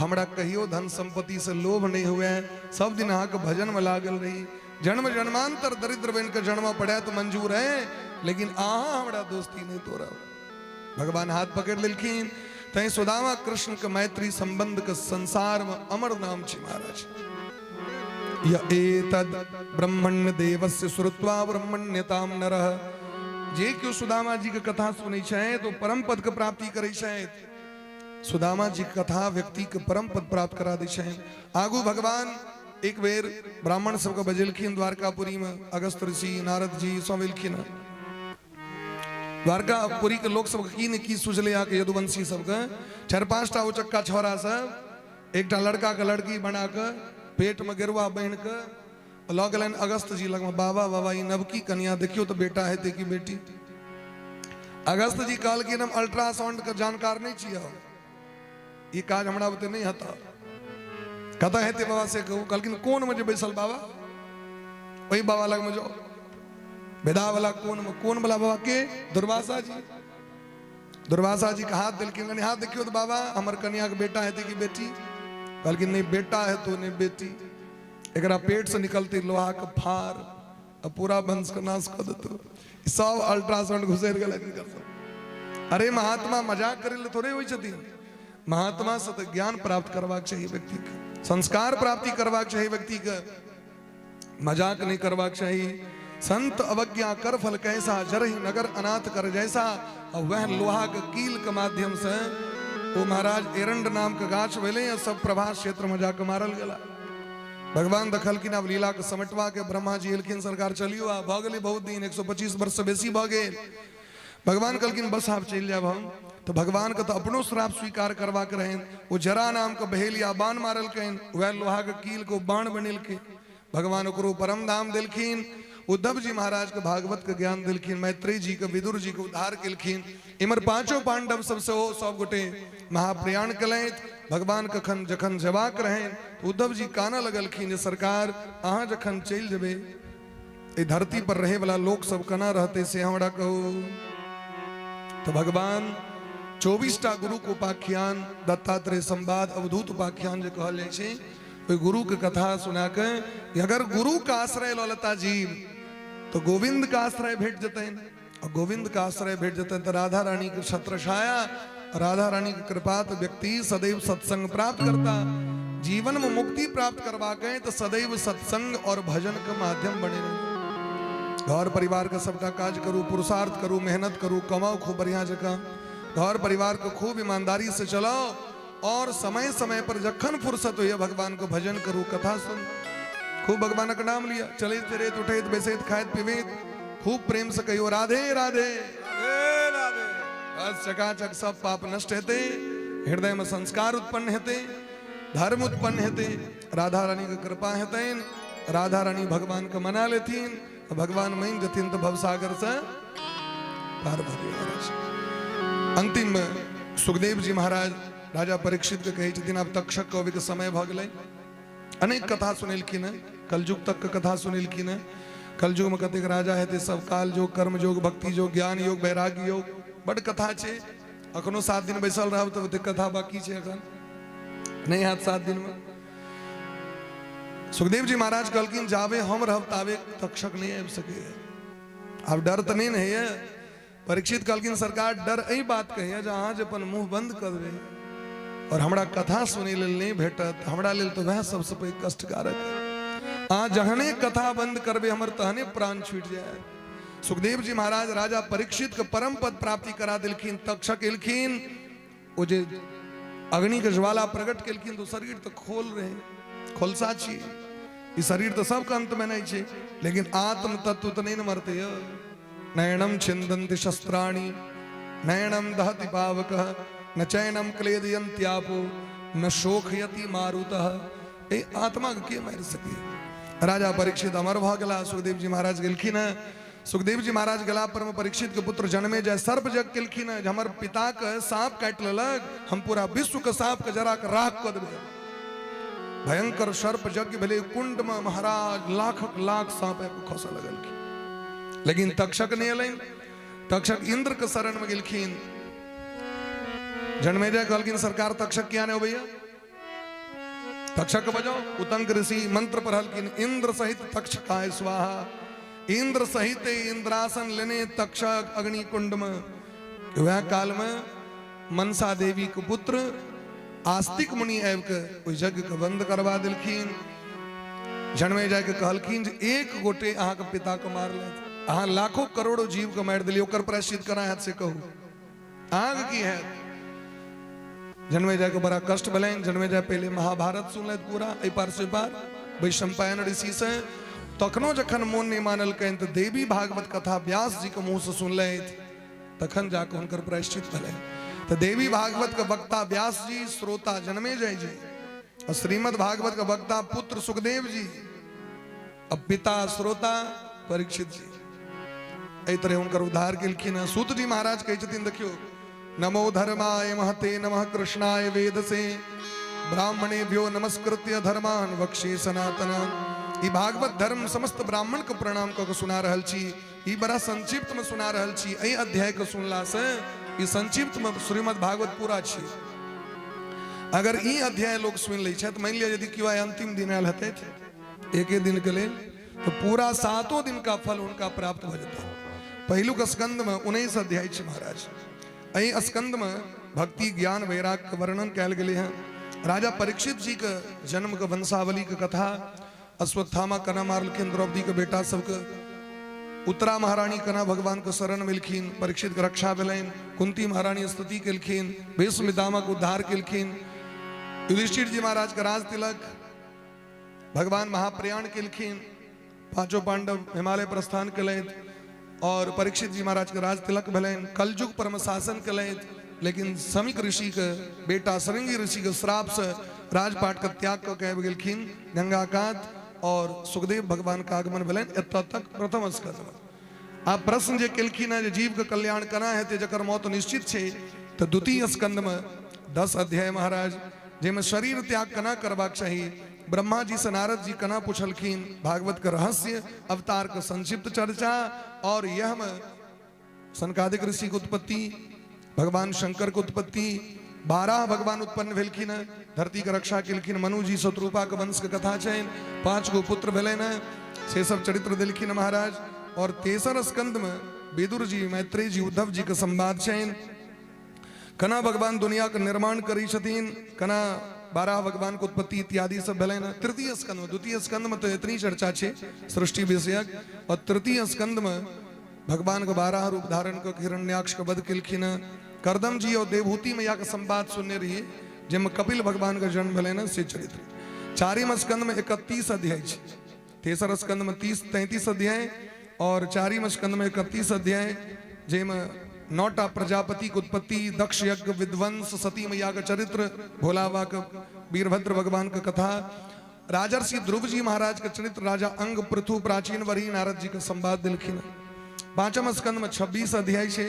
हमरा कहियो धन संपत्ति से लोभ नहीं हुए, सब दिन अहाँके भजन में लागल रही। जन्म जन्मांतर दरिद्र बन के जन्म पड़े तो मंजूर है, लेकिन अहाँ हमरा दोस्ती नहीं तोड़ब। भगवान हाथ पकड़ लेलखिन। तैं सुदामा कृष्ण के मैत्री संबंध के संसार में अमर नाम छै महाराज। य एतद ब्रह्मण्य देवस्य श्रुत्वा ब्रह्मण्यताम नरः। जे केओ सुदामा जी के कथा सुनै छै तो परम पद के प्राप्ति करै छै। सुदामा जी के कथा व्यक्ति के परम पद प्राप्त करा दै छै। आगू भगवान एक बेर ब्राह्मण सबके बजेलखिन द्वारकापुरी में, अगस्त ऋषि नारद जी सब एलखिन। द्वारकापुरी के लोक सबके की ने की सुझलै अहाँके यदुवंशी सबके, चारि पाँचटा उचक्का छौड़ा सब एकटा लड़का के लड़की बना कऽ पेट में गेरुआ बान्हि कऽ लऽ गेलनि अगस्त जी लगमे। बाबा बाबा ई नवकी कनिया देखियौ तऽ बेटा हेतै कि बेटी। अगस्त जी कहलखिन हम अल्ट्रासाउंड के जानकार नहि छी, हम ई काज हमरा बुते नहि हेतऽ। कतऽ हेतै बाबा से कहू। कहलखिन कोन मे जे बैसल बाबा ओहि बाबा लगमे जाउ, बेदा वाला कोन मे। कोन वाला बाबा के? दुर्वासा जी। दुर्वासा जी के हाथ देलखिन, कनि हाथ देखियौ तऽ बाबा हमर कनिया के बेटा हेतै कि बेटी। कहलखिन नहि बेटा हेतौ नहि बेटी, एकरा पेट से निकलते लोहा के फार आ पूरा वंश के नाश कऽ देतौ। सब अल्ट्रासाउंड घुसैर गेलै हिनकर सब। अरे महात्मा मजाक करै लए थोड़े होइ छथिन, महात्मा से तऽ ज्ञान प्राप्त करबाक चाही व्यक्ति के, संस्कार प्राप्ति करबाक चाही व्यक्ति के, मजाक नहीं करबाक चाही। संत अवज्ञा कर फल कैसा, जरहि नगर अनाथ कर जैसा। और वह लोहा के कील के माध्यम से वो महाराज एरंड नाम के गाछ भेलै आ सब प्रभास क्षेत्र में जाके मारल गेला। भगवान देखलखिन आब लीला के समेटवा के ब्रह्मा जी एलखिन, सरकार चलियो आ भऽ गेलै बहुत दिन, 125 वर्ष से बेसी भऽ गेल। भगवान कहलखिन बस आब चलि जायब हम। तऽ भगवान के तऽ अपनो श्राप स्वीकार करबाक रहनि। ओ जरा नाम के बहेलिया बाण मारलकनि, वएह लोहा के कील के बाण बनेलकै। भगवान ओकरो परम धाम देलखिन। उद्धव जी महाराज के भागवत के ज्ञान देलखिन, मैत्रेय जी के विदुर जी के उद्धार केलखिन। इम्हर पांचों पांडव सब सेहो सब गोटे महाप्रयाण केलथि। भगवान कखन जखन जेबाक रहनि तऽ उद्धव जी कानऽ लगलखिन जे सरकार अहाँ जखन चलि जेबै एहि धरती पर रहे वाला लोक सब केना रहतै से हमरा कहू। तऽ भगवान 24टा गुरु के उपाख्यान, दत्तात्रेय संवाद, अवधूत उपाख्यान जे कहल जाइ छै, ओहि गुरु के कथा सुना के अगर गुरु के आश्रय लऽ लेता जीव तो गोविंद के आश्रय भेट जेतनि, और गोविंद के आश्रय भेट जेतनि तऽ राधा रानी के छत्रछाया, राधा रानी के कृपा तो व्यक्ति सदैव सत्संग प्राप्त करता। जीवन में मुक्ति प्राप्त करवा के तो सदैव सत्संग और भजन के माध्यम बने रहे। घर परिवार के सबटा काज करू, पुरुषार्थ करू, मेहनत करू, कमाओ खूब बढ़िया जकाँ, घर परिवार के खूब ईमानदारी से चलाओ, और समय समय पर जखन फुर्सत होइए भगवान को भजन करू, कथा सुन, खूब भगवान के नाम लिया, चलैत फिरैत उठैत बैसैत खाइत पीबैत खूब प्रेम से कहियो राधे राधे राधे राधे। बस चकाचक सब पाप नष्ट हेतै, हृदय में संस्कार उत्पन्न हेतै, धर्म उत्पन्न हेतै, राधा रानी के कृपा हेतनि, राधा रानी भगवान के मना लेथिन, भगवान मान जेथिन तो भवसागर से पार भऽ जेबै महाराज। अंतिम में सुखदेव जी महाराज राजा परीक्षित के कहै छथिन आब तक्षक कवि के समय भऽ गेलै। अनेक कथा सुनेलखिन हेँ, कलयुग तक के कथा सुनेलखिन हेँ। कलयुग में कतेक राजा हेतै सब काल योग, कर्म योग, भक्ति योग, ज्ञान योग, वैराग्य योग, बड कथा छै। अखनो 7 दिन बैसल रहब तऽ ओतेक कथा बाकी छै, अखन नहि हैत 7 दिन में। सुखदेव जी महाराज कहलखिन जाबे हम रहब ताबे तक्षक नहि आबि सकैए, आब डर तऽ नहि ने होइए। परीक्षित कहलखिन सरकार डर एहि बात के होइए जे अहाँ जे अपन मुँह बंद कऽ देबै और हमरा कथा सुनै लेल नहि भेटत, हमरा लेल तऽ वएह सबसँ पैघ कष्टकारक है। अहाँ जहने कथा बंद करबै हमर तहने प्राण छूटि जायत। सुखदेव जी महाराज राजा परीक्षित के परम पद प्राप्ति करा देलखिन। तक्षक एलखिन, ओ जे अग्नि के ज्वाला प्रकट केलखिन तो शरीर तो खोल रहे, खोलसा छी, ई शरीर तो सबके अंत में नहीं छै, लेकिन आत्म तत्व तो नहीं न मरते। यौ नयनम छिंदन्ति शस्त्राणि नयनम दहति पावकः न चैनम क्लेदयन्त्यापो न शोखयति मारुतः। ए आत्मा के के मारि सके? राजा परीक्षित अमर भऽ गेला। सुखदेव जी महाराज गेलखिन हैं। सुखदेव जी महाराज गेला पर में परीक्षित के पुत्र जन्मे जाय सर्प जग केलखिन हैं, हमर पिता के सांप काटि लेलक, हम पूरा विश्व के सांप के जरा के राख कऽ देबै। भयंकर सर्प यज्ञ भेलै, कुंड में महाराज लाखक लाख सांप आबि कऽ खसऽ लगलखिन। लेकिन तक्षक नहि एलनि, तक्षक इंद्र के शरण में गेलखिन। जन्मेजय कहलखिन सरकार तक्षक किया नहि अबैया? तक्षक बजाओ। उतंक ऋषि मंत्र पढ़लखिन, इंद्र सहित तक्षकाय स्वाहा। इंद्र सहित इंद्रासन लेने तक्षक अग्निकुंड में। वह काल में मनसा देवी के पुत्र आस्तिक मुनि आबि के ओहि यज्ञ के बंद करवा देलखिन। जनमे जाय के कहलखिन जे एक गोटे अहाँके पिता के मारलथि, अहाँ लाखों करोड़ों जीव के मारि देलियै, ओकर प्रायश्चित केना हैत से कहू, अहाँके की हैत? जनमे जाय के बड़ा कष्ट भेलनि। जनमे जाय पहिले महाभारत सुनलथि पूरा एहि पार से पार वैशंपायन ऋषि से। तखनो जखन मोन नहि मानलकनि तऽ देवी भागवत कथा व्यास जी के मुँह से सुनलथि, तखन जाके हुनकर प्रायश्चित भेलनि। तऽ देवी भागवत के वक्ता व्यास जी, श्रोता जनमे जय जी, और श्रीमद् भागवत के वक्ता पुत्र सुखदेव जी, और पिता श्रोता परीक्षित जी। एहि तरह हुनकर उद्धार केलखिन हँ। सूत जी महाराज कहै छथिन, देखियौ, नमो धर्माय महते नमः कृष्णाय वेदसे ब्राह्मणेभ्यो नमस्कृत्य धर्मान वक्षे सनातन। ई भागवत धर्म समस्त ब्राह्मण के प्रणाम कऽ के सुना रहल छी। ई बड़ा संक्षिप्त में सुना रहल छी। एहि अध्याय के सुनला से ई संक्षिप्त में श्रीमद् भागवत पूरा छी। अगर ई अध्याय लोग सुनि लै छथि, मानि लिअ यदि केओ आइ अंतिम दिन आयल हेतै एके दिन के लेल, तो पूरा सातों दिन का फल उनका प्राप्त भऽ जेतै। पहिलुक स्कंद में 19 अध्याय छै महाराज। एहि स्कंद में भक्ति ज्ञान वैराग के वर्णन कयल गेलै हँ। राजा परीक्षित जी के जन्म के वंशावली के कथा, अश्वत्थामा केना मारलखिन द्रौपदी के बेटा सबके, उत्तरा महारानी केना भगवान के शरण मिलखिन, परीक्षित के रक्षा भेलनि, कुंती महारानी स्तुति केलखिन, भीष्म पितामह के उद्धार केलखिन, युधिष्ठिर जी महाराज के राज तिलक, भगवान महाप्रयाण केलखिन, पांचों पांडव हिमालय प्रस्थान केलथि और परीक्षित जी महाराज के राज तिलक भेलनि, कलयुग परम शासन केलथि, लेकिन शमिक ऋषि के बेटा श्रृंगी ऋषि के श्राप से राजपाट के त्याग कऽ के आबि गेलखिन गंगा कात और सुखदेव भगवान के आगमन भेलनि। एतऽ तक प्रथम स्कंद में। आब प्रश्न जे केलखिन हँ जे जीव के कल्याण केना हेतै जकर मौत निश्चित छै, तऽ द्वितीय स्कंद में 10 अध्याय महाराज, जाहिमे शरीर त्याग केना करबाक चाही, ब्रह्मा जी से नारद जी केना पुछलखिन, भागवत के रहस्य, अवतार के संक्षिप्त चर्चा, और यह में सनकादिक ऋषि के उत्पत्ति, भगवान शंकर के उत्पत्ति, 12 भगवान उत्पन्न भेलखिन, धरती के रक्षा केलखिन, मनु जी शत्रुपा के वंश के कथा छनि, 5 गो पुत्र भेलनि हँ, से सब चरित्र देलखिन महाराज। और तेसर स्कंद में विदुर जी, मैत्रेय जी, उद्धव जी के संवाद छनि, केना भगवान दुनिया के निर्माण करै छथिन, केना 12 भगवान के उत्पत्ति इत्यादि सब भेलनि हँ तृतीय स्कंद में। द्वितीय स्कंद में तो इतनी चर्चा छै सृष्टि विषयक, और तृतीय स्कंद में भगवान के 12 रूप धारण कऽ हिरण्याक्ष के वध केलखिन हँ। करदम जी और देवहूति मैया के संवाद सुनने रहिए, जाहिमे कपिल भगवान के जन्म भेलनि हँ, से चरित्र। चारिम स्कंद में 31 अध्याय छै। तेसर स्कंद में 33 अध्याय और चारिम स्कंद में 31 अध्याय, जाहिमे 9टा प्रजापति के उत्पत्ति, दक्ष यज्ञ विध्वंस, सती मैया के चरित्र, भोला बाबा के वीरभद्र भगवान के कथा, राजर्षि ध्रुव जी महाराज के चरित्र, राजा अंग पृथु प्राचीन वरी नारद जी के संवाद दिलखिन। पांचम स्कंद में 26 अध्याय छै।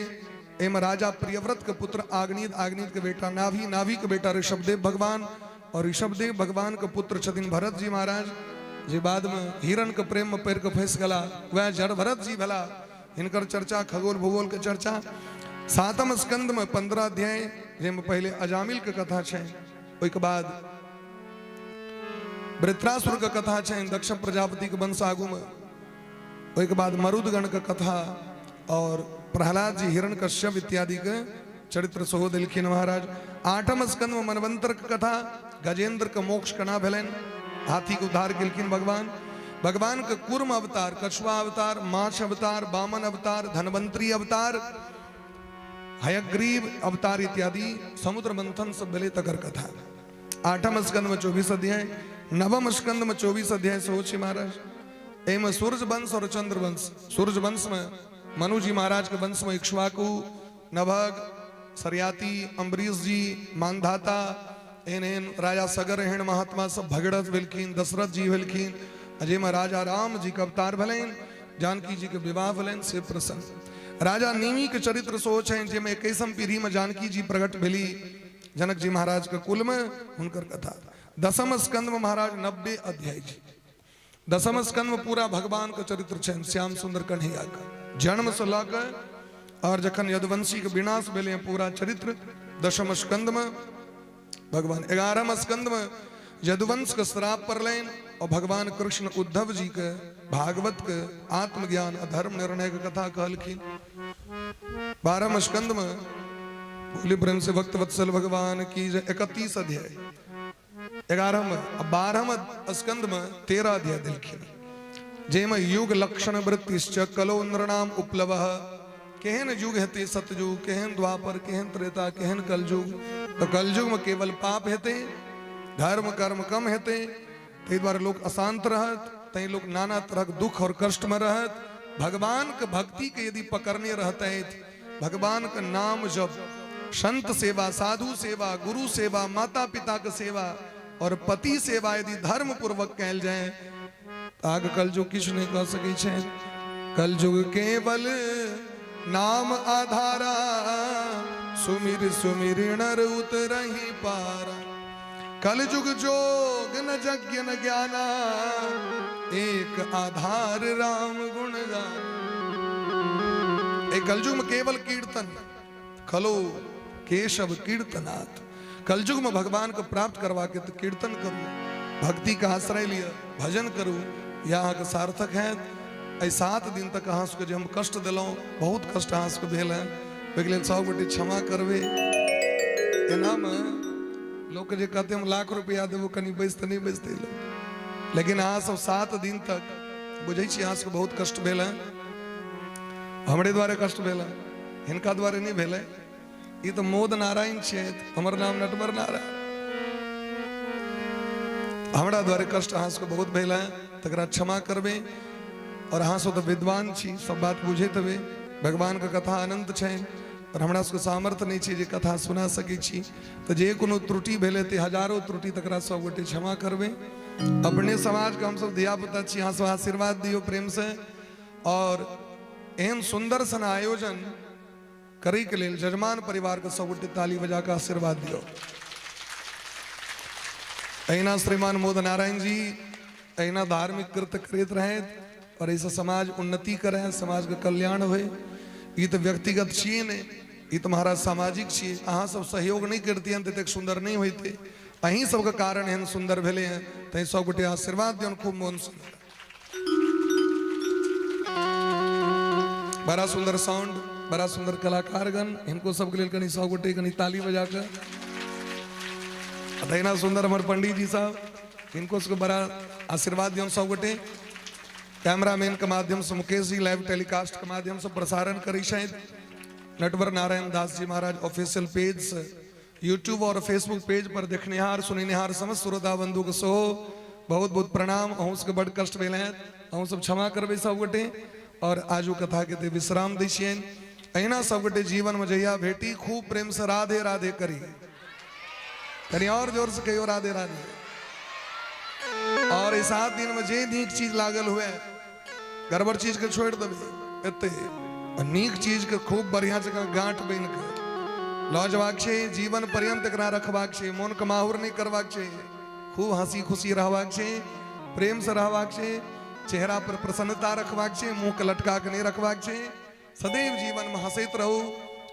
एहिमे राजा प्रियव्रत के पुत्र आग्नीत, आग्नीत के बेटा नाभि, नाभि के बेटा ऋषभदेव भगवान, और ऋषभदेव भगवान के पुत्र छथिन भरत जी महाराज, जे बाद में हिरण के प्रेम में पड़ि के फंसि गेला, वएह जड़ भरत जी भेला, हिनकर चर्चा, खगोल भूगोल के चर्चा। सातम स्कंद में 15 अध्याय, जाहिमे पहिले अजामिल के कथा छै, ओहिके बाद वृत्रासुर के कथा छै, दक्ष प्रजापति के वंश आगू में, ओहिके बाद मरुदगण के कथा और प्रहलाद जी हिरण कश्यप इत्यादि के चरित्र सेहो देलखिन महाराज। आठम स्कंद में मनवंतर के कथा, गजेंद्र के मोक्ष केना भेलनि, हाथी के उद्धार केलखिन भगवान, भगवान के कुर्म अवतार, कछुआ अवतार, माछ अवतार, बामन अवतार, धनवंतरी अवतार, हयग्रीव अवतार इत्यादि समुद्र मंथन सब भेलै तकर कथा। आठम स्कंद में 24 अध्याय, नवम स्कंद में 24 अध्याय सेहो छै महाराज। एहिमे सूर्य वंश और चंद्र वंश, सूर्य वंश में मनु जी महाराज के वंश में इक्ष्वाकु, नभग, सरयाती, अम्बरीश जी, मानधाता, एहन एहन राजा सगर, एहन महात्मा सब भगीरथ भेलखिन, दशरथ जी भेलखिन, जाहिमे राजा राम जी के अवतार भेलनि, जानकी जी के विवाह भेलनि, से प्रसंग। राजा निमि के चरित्र सेहो छनि, जाहिमे 21म पीढ़ी में जानकी जी प्रकट भेली जनक जी महाराज के कुल में, हुनकर कथा। दसम स्कंद में महाराज 90 अध्याय छै। दसम स्कंद में पूरा भगवान के चरित्र छनि, श्याम सुंदर कन्हैया के जन्म से लऽ के और जखन यदुवंशी के विनाश भेलै, पूरा चरित्र दसम स्कंद में भगवान। 11म स्कंद में यदुवंश के श्राप पड़लनि और भगवान कृष्ण उद्धव जी के भागवत के आत्मज्ञान अधर्म निर्णय के कथा कहलखिन। 12 स्कंद में बोले प्रेम से भक्त वत्सल भगवान की जय। 31 अध्याय 11 में 12 स्कंद में 13 अध्याय दिलखिन, जाहिमे युग लक्षण वृत्तिश्च कलो नृणाम उपलव। केहन युग हेतै सतयुग, केहन द्वापर, केहन त्रेता, केहन कलयुग। तो कलयुग में केवल पाप हेतै, धर्म कर्म कम हेतै, ताहि दुआरे लोक अशांत रहत, तैं लोक नाना तरहक दुख और कष्ट में रहत। भगवान के भक्ति के यदि पकड़ने रहतैथ, भगवान के नाम जप, संत सेवा, साधु सेवा, गुरु सेवा, माता पिता के सेवा और पति सेवा यदि धर्म पूर्वक कैल जाए, तो आग कलयुग किछु नहीं कह सकै छै। कलयुग केवल नाम आधारा, सुमिर सुमिर नर उतरही पारा। कलयुग जोग न यज्ञ न ज्ञाना, एक आधार राम गुण गाना। एक कलयुग में केवल कीर्तन, खलो केशव कीर्तनाथ। कलयुग में भगवान को प्राप्त करवा के तो कीर्तन करू, भक्ति का आश्रय लिया, भजन करू, यह अहाँके सार्थक है। एहि 7 दिन तक अहाँ सबके जे हम कष्ट दिलहुँ, बहुत कष्ट अहाँ सबके भेल है, ओहिके लेल सब गोटे क्षमा करबै। एनामे लोक जे कहते हम लाख रुपया देबो कनि बैसते नहि बैसते लोक, लेकिन अहाँ सब 7 दिन तक बुझै छी अहाँ सबके बहुत कष्ट भेल है। हमरे द्वारे कष्ट भेल है, हिनका द्वारे नहि भेलै। ई तऽ मोद नारायण छियै, हमर नाम नटवर नारायण। हमरा द्वारे कष्ट अहाँ सबके बहुत भेल है, तकरा क्षमा करबै। और अहाँ सब तऽ विद्वान छी, सब बात बुझैत हेबै। भगवानके कथा अनंत छनि और हमरा सबके सामर्थ्य नहि छै जे कथा सुना सकै छी, तऽ जे कोनो त्रुटि भेलै ते हजारो त्रुटि तकरा सब गोटे क्षमा करबै। अपने समाजके हमसब धियापुता छी, अहाँ सब आशीर्वाद दियौ प्रेम से। और एहन सुन्दर सन आयोजन करैके लेल जजमान परिवारके सब गोटे ताली बजा कऽ आशीर्वाद दियौ। अहिना श्रीमान मोद नारायण जी अहिना धार्मिक कृत्य करैत रहथि और एहिसँ समाज उन्नति करै, समाजके कल्याण होय। ई तऽ व्यक्तिगत छियै नहि, ई तऽ महाराज सामाजिक छियै। अहाँ सब सहयोग नहि करितियनि तऽ एतेक सुन्दर नहि होइतै। अहीं सबके कारण एहन सुन्दर भेलै हँ, तैँ सब गोटे आशीर्वाद दियौन खूब मोनसँ। बड़ा सुंदर साउंड, बड़ा सुंदर कलाकारगण, हिनको सबके लेल कनि सब गोटे कनि ताली बजा कऽ। तहिना सुंदर हमर पंडित जी साहब, हिनको सबके बड़ा आशीर्वाद दियौन सब गोटे। कैमरामैन के माध्यम से मुकेश जी लाइव टेलीकास्ट के माध्यम से प्रसारण करै छथि। नटवर नारायण दास जी महाराज ऑफिशियल पेज से यूट्यूब और फेसबुक पेज पर देखनिहार सुनिनिहार समस्त श्रोता बंधु के सेहो बहुत बहुत प्रणाम। अहूँ सबके बड कष्ट भेल है, अहूँ सब क्षमा करबै सब गोटे। और आजू कथा के ते विश्राम दै छियनि। अहिना सब गोटे जीवन में जहिया भेटी खूब प्रेम से राधे राधे करी, कनी और जोर से कहियो राधे राधे। और इस 7 दिन में जे नीक चीज लागल हुए, गड़बड़ चीज के छोड़ देबै एते, और नीक चीज के खूब बढ़िया जगह गांठ बनि के लऽ जेबाक छै, जीवन पर्यंत एकरा रखबाक छै, मोन के माहुर नहि करबाक छै, खूब हंसी खुशी रहबाक छै, प्रेम से रहबाक छै, चेहरा पर प्रसन्नता रखबाक छै, मुंह के लटका के नहि रखबाक छै। सदैव जीवन में हंसैत रहू,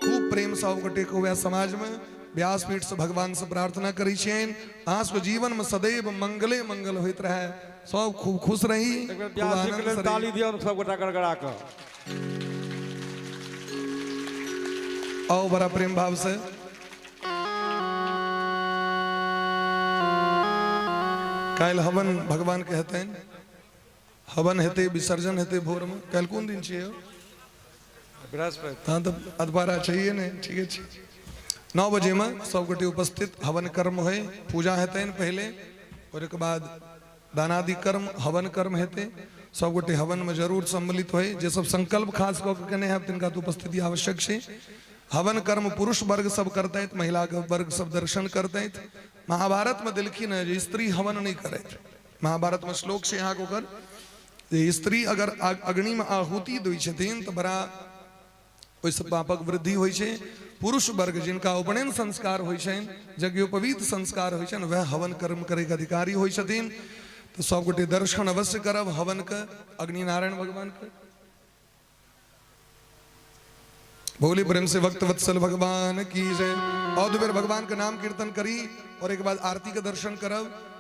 खूब प्रेम सब गोटे के हुए समाज में। व्यासपीठ से भगवान से प्रार्थना करै छियनि अहाँ सबके जीवन में सदैव मंगले मंगल होइत रहे, सब खूब खुश रही, एक बेर खूब व्यास जी के आनंद लेल से रही। ताली दियौ सब गोटा गड़गड़ा कऽ। आओ बड़ा प्रेम भाव से काल्हि हवन भगवान के हेतनि, हवन हेतै, विसर्जन हेतै भोर में। काल्हि कोन दिन छियै यौ? बृहस्पति। तहन तऽ अधबारा छैहे नहि, ठीके छै। 9 बजे में सब गोटे उपस्थित, हवन कर्म होइ, पूजा हेतनि पहिले, और ओहिके बाद दानादि कर्म हवन कर्म हेतै। सब गोटे हवन में जरूर सम्मिलित होइ। जे सब संकल्प खास कऽ के केने हैब तिनका तऽ उपस्थिति आवश्यक छै। हवन कर्म पुरुष वर्ग सब करतथि, महिला के वर्ग सब दर्शन करतथि। महाभारत में देलखिन हँ जे स्त्री हवन नहि करथि। महाभारत में श्लोक छै अहाँके ओकर जे स्त्री अगर अग्नि में आहुति दै छथिन तऽ बड़ा ओहिसँ पापक वृद्धि होइ छै। पुरुष वर्ग जिनका उपनयन संस्कार होइ छनि, यज्ञोपवीत संस्कार होइ छनि, वएह हवन कर्म करैके अधिकारी होइ छथिन। तऽ सब गोटे दर्शन अवश्य करब हवन के, अग्निनारायण भगवान के। बोली प्रेम से भक्त वत्सल भगवान की जय। और दो बेर भगवान के नाम कीर्तन करी और एक बाद आरती के दर्शन करब।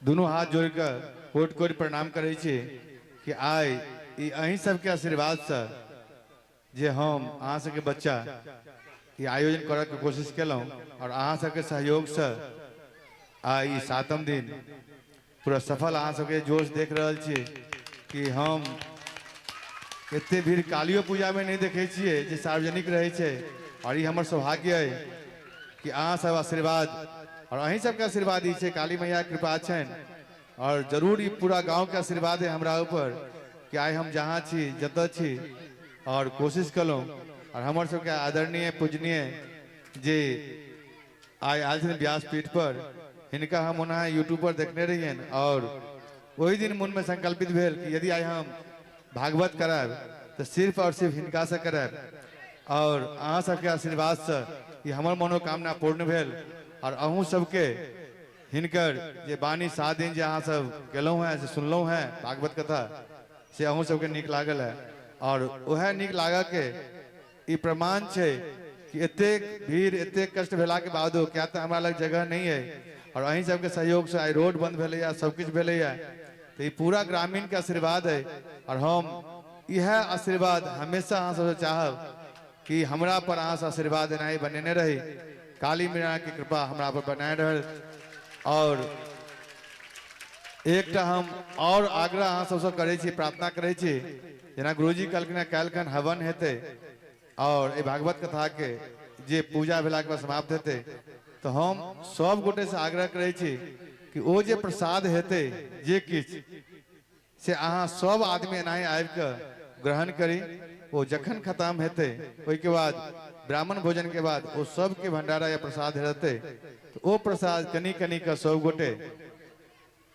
दुनू हाथ जोड़ि कऽ कोटि कोटि प्रणाम करै छी कि आइ ई अहीं सबके आशीर्वादसँ जे हम अहाँ सबके बच्चा ई आयोजन करऽके कोशिश केलहुँ आओर अहाँ सबके सहयोगसँ आइ ई सातम दिन पूरा सफल अहाँ सबके जोश देख रहल छी कि हम एते भीड़ कालियो पूजामे नहि देखै छियै जे सार्वजनिक रहै छै। आओर ई हमर सौभाग्य अइ कि अहाँ सब आशीर्वाद आओर अहीं सबके आशीर्वाद ई छै, काली मैयाके कृपा छनि आओर जरूर ई पूरा गाँवके आशीर्वाद है हमरा ऊपर कि आइ हम जहाँ छी जतऽ छी आओर कोशिश केलहुँ। आओर हमर सबके आदरणीय पूजनीय जे आइ आयल छथिन व्यासपीठ पर, हिनका हम ओना यूट्यूब पर देखने रहियनि आओर ओहि दिन मनमे संकल्पित भेल कि यदि आइ हम भागवत करायब तऽ सिर्फ आओर सिर्फ हिनकासँ करायब। आओर अहाँ सबके आशीर्वादसँ ई हमर मनोकामना पूर्ण भेल। आओर अहूँ सबके हिनकर जे वाणी 7 दिन जे अहाँ सब गेलहुँ हेँ से सुनलहुँ हेँ भागवत कथा, से अहूँ सबके नीक लागल है। आओर वएह नीक लागऽके ई प्रमाण छै कि एतेक भीड़ एतेक कष्ट भेलाके बादो, किया तऽ हमरा लग जगह नहि अइ आओर अहीं सबके सहयोगसँ आइ रोड बंद भेलैए, सबकिछु भेलैए, तऽ ई पूरा ग्रामीणके आशीर्वाद अइ। आओर हम इएह आशीर्वाद हमेशा अहाँ सबसँ चाहब कि हमरा पर अहाँ सब आशीर्वाद एनाही बनेने रही, काली मैयाके कृपा हमरा पर बनाए रहल। आओर एकटा हम आओर आग्रह अहाँ सबसँ करै छी, प्रार्थना करै छी, जेना गुरुजी कहलखिन हँ काल्हिखन हवन हेतै आओर एहि भागवत कथाके जे पूजा भेलाके बाद समाप्त हेतै, तऽ हम सब गोटेसँ आग्रह करै छी कि ओ जे प्रसाद हेतै जे किछु से अहाँ सब आदमी एनाही आबिकऽ ग्रहण करी। ओ जखन खत्म हेतै ओहिके बाद ब्राह्मण भोजन के बाद ओ सबके भंडारा या प्रसाद रहतै, तऽ ओ प्रसाद कनि कनि कऽ सब गोटे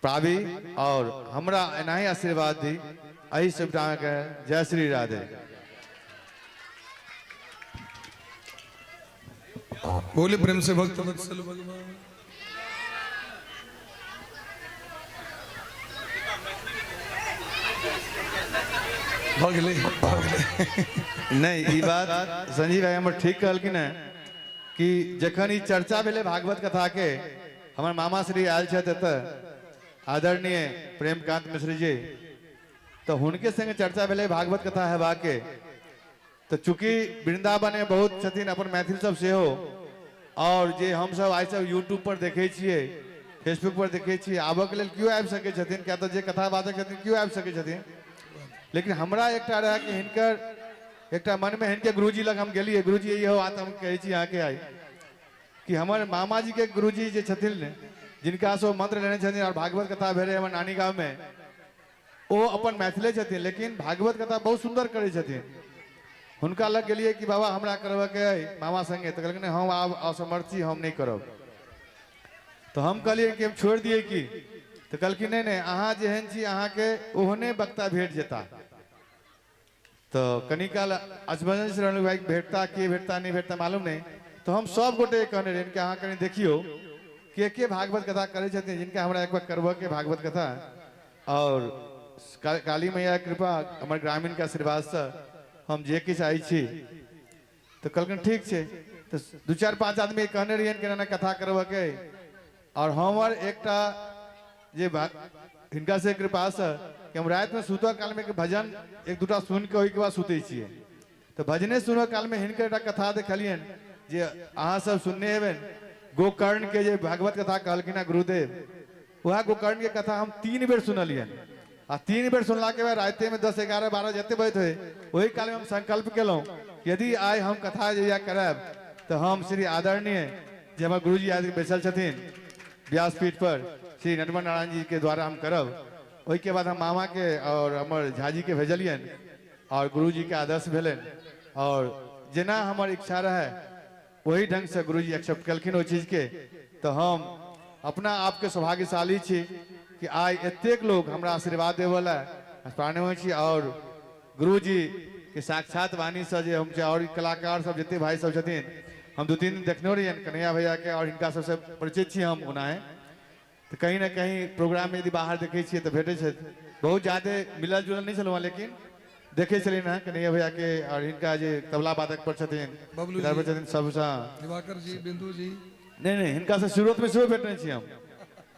पाबी और हमरा एनाही आशीर्वाद दी। एहि शुभकामना। जय श्री राधे। बोले प्रेम से भक्त वत्सल भगवान। भऽ गेलै, भऽ गेलै। नहि, ई बात संजीव भाई हमर ठीक कहलखिन हेँ कि जखन ई चर्चा भेलै भागवत कथा के, हमर मामा श्री आयल छथि एतऽ आदरणीय प्रेमकांत मिश्र जी, तऽ हुनके संगे चर्चा भेलै भागवत कथा हेबाके। तऽ चूँकि वृंदावन में बहुत छथिन अपन मैथिल सब सेहो, और जे हमसब आइ सब यूट्यूब पर देखै छियै, फेसबुक पर देखै छियै, आबऽके लेल केओ आबि सकै छथिन, किया तऽ जे कथावाचक छथिन केओ आबि सकै छथिन। लेकिन हमरा एकटा रहै कि हिनकर एकटा मनमे हिनके गुरुजी लग हम गेलियै, गुरुजी इहो बात हम कहै छी अहाँके आइ कि हमर मामाजी के गुरुजी जे छथिन ने, जिनका से ओ मंत्र लेने छथिन और भागवत कथा भेलै हमर नानी गाँवमे, ओ अपन मैथिले छथिन लेकिन भागवत कथा बहुत सुन्दर करै छथिन। हुनका लग गेलियै कि बाबा हमरा करबऽके अइ मामा संगे, तऽ कहलखिन हम आब असमर्थ छी, हम नहि करब। तऽ हम कहलियै कि हम छोड़ि दियै की, तऽ कहलखिन नहि नहि, अहाँ जेहन छी अहाँके ओहने वक्ता भेट जेता। तऽ कनी काल अचबंजन से रहलहुँ भाई भेटता के भेटता नहि भेटता मालूम नहि। तऽ हम सब गोटे कहने रहियनि कि अहाँ कनि देखियौ के के भागवत कथा करै छथिन जिनका हमरा एक बार करबऽके भागवत कथा। और काली मैया के कृपा हमर ग्रामीण के आशीर्वादसँ हम जे किछु आइ छी। तऽ कहलखिन ठीक छै। तऽ 2 4 5 आदमी कहने रहियनि कि एना कथा करबऽके, और हमर एकटा जे हिनका से कृपासँ कि हम रातिमे सुतऽ कालमे एक भजन एक दूटा सुनिकऽ ओहिके बाद सुतै छियै। तऽ भजने सुनऽ कालमे हिनकर एकटा कथा देखलियनि जे अहाँ सब सुनने हेबनि, गोकर्ण के जे भागवत कथा कहलखिन हँ गुरुदेव, वएह गोकर्ण के कथा हम 3 बेर सुनलियनि। आ 3 बेर सुनलाके बाद रातिमे 10 11 12 जते बजैत होइ ओहि कालमे हम संकल्प केलहुँ यदि आइ हम कथा जहिया करायब तऽ हम श्री आदरणीय जे हमर गुरुजी आदि बैसल छथिन व्यासपीठ पर श्री नटवर नारायण जी के द्वारा हम करब। ओहिके बाद हम मामाके और हमर झाजीके भेजलियनि और गुरुजीके आदर्श भेलनि और जेना हमर इच्छा रहै वही ढंग से गुरुजी एक्सेप्ट केलखिन ओहि चीजके। तऽ हम अपना आपके सौभाग्यशाली छी कि आइ एतेक लोग हमरा आशीर्वाद देवला प्राणमय छी और गुरुजी के साक्षात वाणी से जे हम और कलाकार सब जते भाई सब छथिन, हम 2 3 दिन देखने रहियनि कन्हैया भैया के और हिनका सबसे परिचित छी हम ओनाहे, तऽ कहीं ना कहीं प्रोग्राम में यदि बाहर देखै छियै तऽ भेटै छथि। बहुत ज्यादे मिलल जुलल नहि छलहुँ हँ लेकिन देखै छलियनि हँ कन्हैया भैया के और हिनका जे तबला वादक पर छथिन, बबलू गिटार पर जी। छथिन सबसँ दिवाकर जी, बिंदु जी, नहीं नहीं, हिनका से शुरुआत में सेहो भेटने छी हम।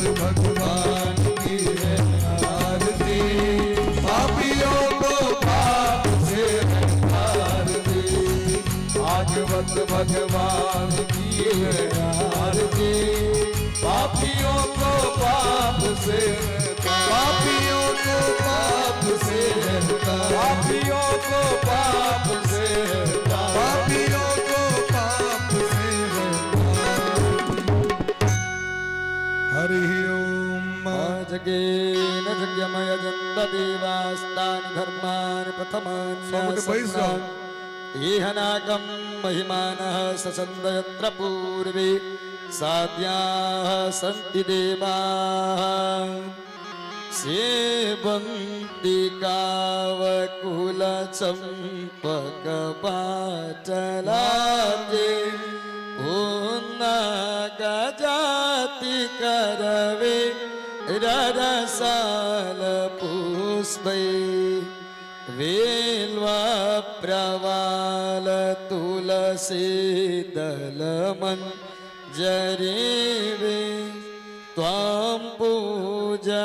भागवत भगवान की है आरती, पापियों को पाप से है आरती। भागवत भगवान की है आरती, पापियों को पाप से, पापियों को पाप से, पापियों को पाप से, पापियों को पाप से। हरि ओम। जगेन जज्ञमय जन्तदेवास्तानि धर्मान् प्रथमान् सब गोटे बैस जाओ। एहनाकं महिमानः ससन्द यत्र पूर्वे साध्याः सन्ति देवाः। सेवन्ति कावकुलचम्पकपाटलाते पुन्नगजाति करवे ररसाल पुष्पै वेल्वा प्रवाल तुलसी दलमञ्जरीवे त्वां पूजयामि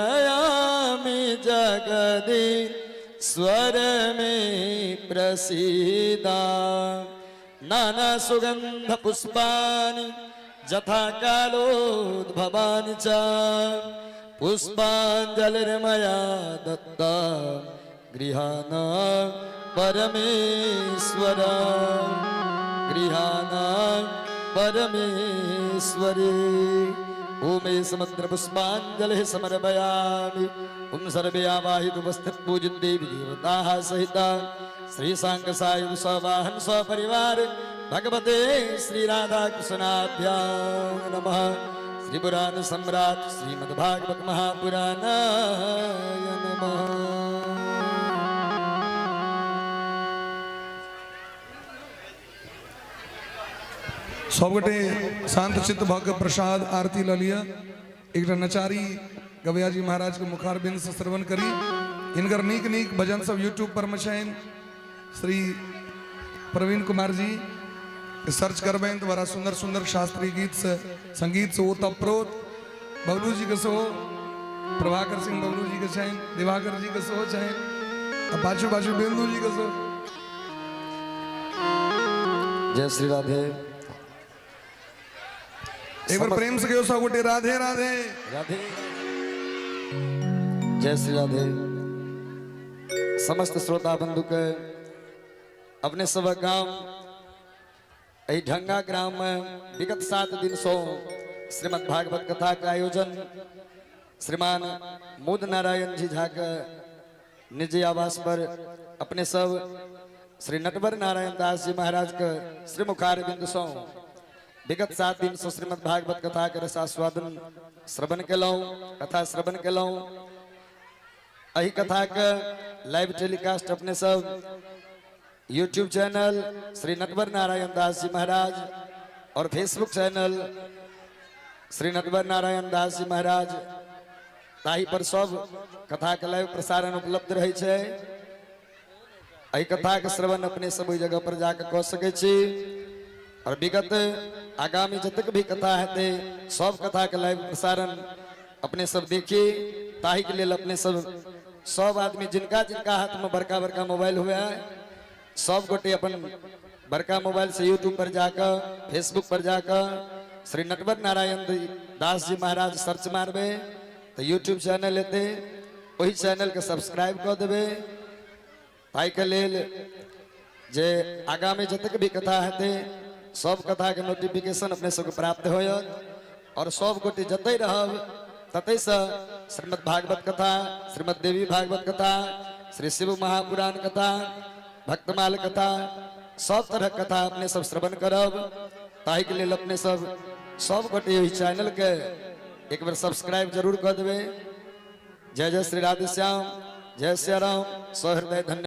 जगदीश्वर मे प्रसीदा। नानासुगन्धपुष्पाणि यथा कालोद्भवानि च पुष्पाञ्जलिर्मया दत्ता गृहाण परमेश्वर, गृहाण परमेश्वरी। ओम समुद्र पुष्पांजलि समर्पयामि। ओम सर्वे आवाहित उपस्थित पूजित देवी देवताः सहिता श्री सांग सायुध सवाहन सपरिवार भगवते श्री राधा कृष्णाभ्यां नमः। श्री पुराण सम्राट श्रीमद्भागवत महापुराणाय नमः। सबगोटे शांत चित्त भऽ के प्रसाद आरती लऽ लिअ। एकटा नचारी गवैया जी महाराज के मुखारबिंद से श्रवण करी। हिनकर नीक नीक भजन सब यूट्यूब पर में छनि। श्री प्रवीण कुमार जी सर्च करबनि तऽ बड़ा सुंदर सुंदर शास्त्रीय गीत से संगीत से ओतप्रोत बबलू जी के सेहो, प्रभाकर सिंह बबलू जी के छनि, दिवाकर जी के सेहो छनि, आ पाछू पाछू बिंदु जी के सेहो। जय श्री राधे। एक बार प्रेम से कहियो सब गोटे राधे राधे। राधे। जय श्री राधे। समस्त श्रोता बंधु के अपने सब गांव एहि ढंगा ग्राम में विगत 7 दिन सो श्रीमद् भागवत कथा के आयोजन श्रीमान मुद नारायण जी झा के निजी आवास पर अपने सब श्री नटवर नारायण दास जी महाराज के श्री मुखार बिंदु सो विगत 7 दिन सो श्रीमद् भागवत कथा के रसास्वादन श्रवण केलहुँ, कथा श्रवण केलहुँ। एहि कथा के लाइव टेलीकास्ट अपने सब यूट्यूब चैनल श्री नटवर नारायण दास जी महाराज और फेसबुक चैनल श्री नटवर नारायण दास जी महाराज ताहि पर सब कथा के लाइव प्रसारण उपलब्ध रहै छै। एहि कथा के श्रवण अपने सब ओहि जगह पर जाके कऽ सकै छी। और विगत आगामी जतेक भी कथा हेतै सब कथा के लाइव प्रसारण अपने सब देखी। ताहि के लेल अपने सब सब आदमी जिनका जिनका हाथ में बड़का बड़का मोबाइल हुए सब गोटे अपन बड़का मोबाइल से यूट्यूब पर जाकर फेसबुक पर जाकर श्री नटवर नारायण दास जी महाराज सर्च मारबे तो यूट्यूब चैनल एतै, ओहि चैनल के सब्सक्राइब कऽ देबै। ताहि के लेल जे आगामी जतेक भी कथा हेतै सब कथा के नोटिफिकेशन अपने सबके प्राप्त होयत। और सब गोटे जतै रहब ततै से श्रीमद् भागवत कथा, श्रीमद् देवी भागवत कथा, श्री शिव महापुराण कथा, भक्तमाल कथा, सब तरह कथा अपने सब श्रवण करब। ताहि के लेल अपने सब सब गोटे एहि चैनल के एक बेर सब्सक्राइब जरूर कऽ देबै। जय जय श्री राधे श्याम, जय सिया राम, सहृदय धन्य।